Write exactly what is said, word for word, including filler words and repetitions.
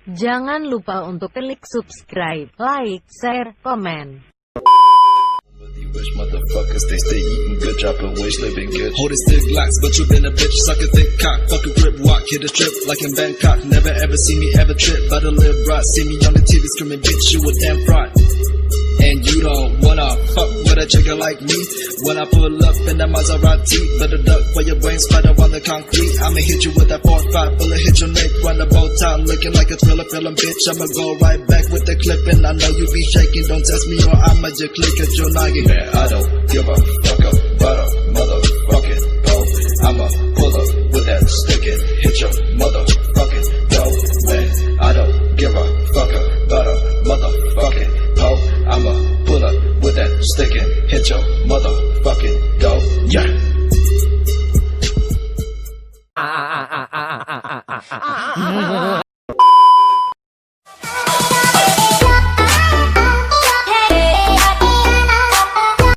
Jangan lupa untuk klik subscribe, like, share, komen. But these rich motherfuckers, they stay eating good, dropping weight, living good. Holding stiff Glocks, but you been a bitch. Suck a thick cock, fuck a grip, walk, hit a strip like in Bangkok. Never ever see me ever trip, but a little brat see me on the T V screaming, "Bitch, you a damn fraud." And you don't wanna fuck with a chicken like me. When I pull up in the Maserati, better duck for your brain splatter on the concrete. I'ma hit you with that four five bullet, hit your neck, run the bow tie, looking like a Thriller film, bitch. I'ma go right back with the clip, and I know you be shaking. Don't test me or I'ma just click at your noggin. Man, I don't give a fuck about a motherfucking hoe. I'ma pull up with that stick and hit your motherfucking door. Man, I don't give a fuck about a motherfucking hoe. I'ma pull up with that stick and hit your motherfucking door. Yeah.